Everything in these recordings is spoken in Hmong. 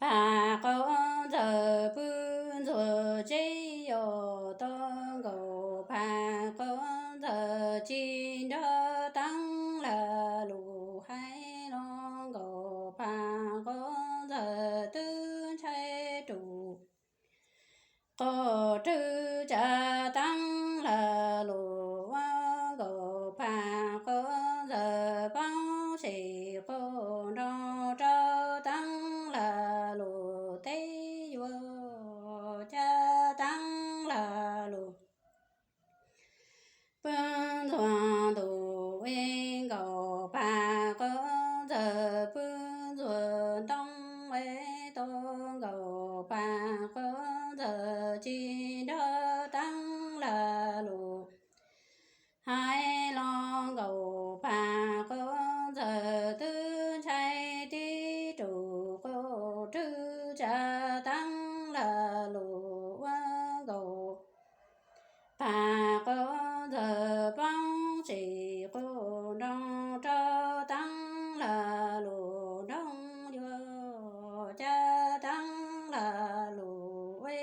Pham Qaub Ntxawg pw ntxuag tsev yos tau nkaus, Pham Qaub Ntxawg tsis nrog Teev Lag Lus hais los nkaus, Pham Qaub Ntxawg twb ntshai rus qaum rwg tsa Teev Lag Lus ua nkaus, Pham Qaub Ntxawg poob sem qaum nroog rau Teev Lag Lus teb yuav cas Teev Lag Lus pw ntxuag ntuj ua nkaus, Pham Qaub Ntxawg pw ntxuag ntoo ua tau nkaus, Pham Qaub Ntxawg tsis nrog Teev Lag Lus hais los nkaus, Pham Qaub Ntxawg twb ntshai tib rus qaum rwg tsa Teev Lag Lus ua nkaus, Pham Qaub Ntxawg poob sem qaum nroog rau Teev Lag Lus nroog yuav cas Teev Lag Lus ua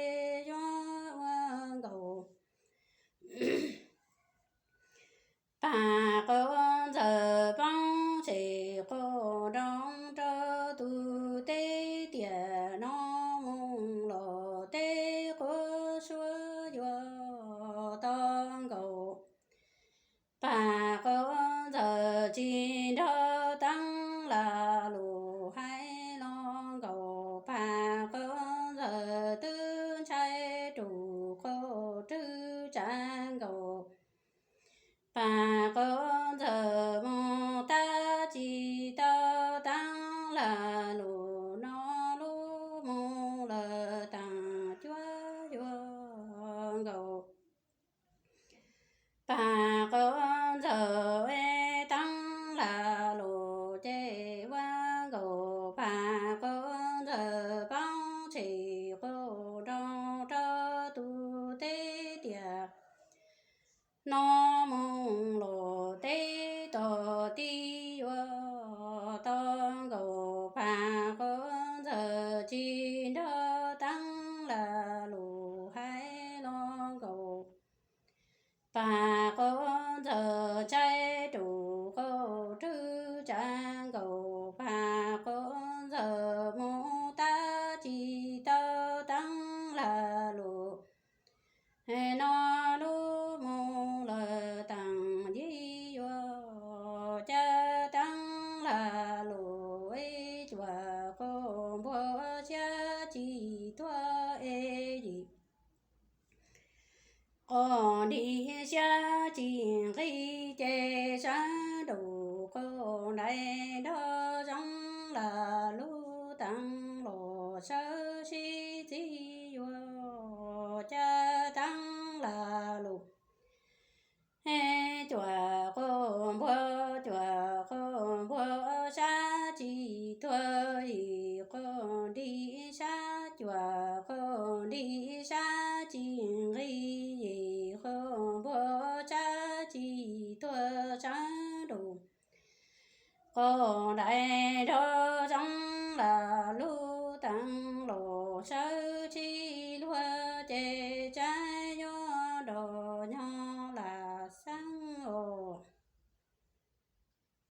yuav ua nkaus, Pham Qaub Ntxawg poob sem qaum nroog rau tus teb tiam no mus los teb quav suab yuav tau nkaus, Pham Qaub Ntxawg tsis nrog Teev Lag Lus hais los nkaus, Pham Qaub Ntxawg twb ntshai rus qaum rwg tsa nkaus, Pham Qaub Ntxawg mus tab tsis tau Teev Lag Lus no lub moo lawm teem cuab yuav nkaus, Pham Qaub Ntxawg ua Teev Lag Lus ces ua nkaus, Pham Qaub Ntxawg poob sem qaum nroog rau tus teb tiam no mus los teb tog tib yuav tau nkaus, Pham Qaub Ntxawg tsis nrog Teev Lag Lus hais los nkaus, Pham Qaub Ntxawg ntshai rus qaum rwg tsa nkaus, Pham Qaub Ntxawg mus tab tsis tau Teev Lag Lus no lub moo lawm teem yig yuav cas Teev Lag Lus ib cuam qaum npuas siab tsis tuag es yim qaum nrig siab tsis nqig ces sab nraum qaum nraim nrog Teev Lag Lus teem los sawv sib txig yuav cas Teev Lag Lus cuam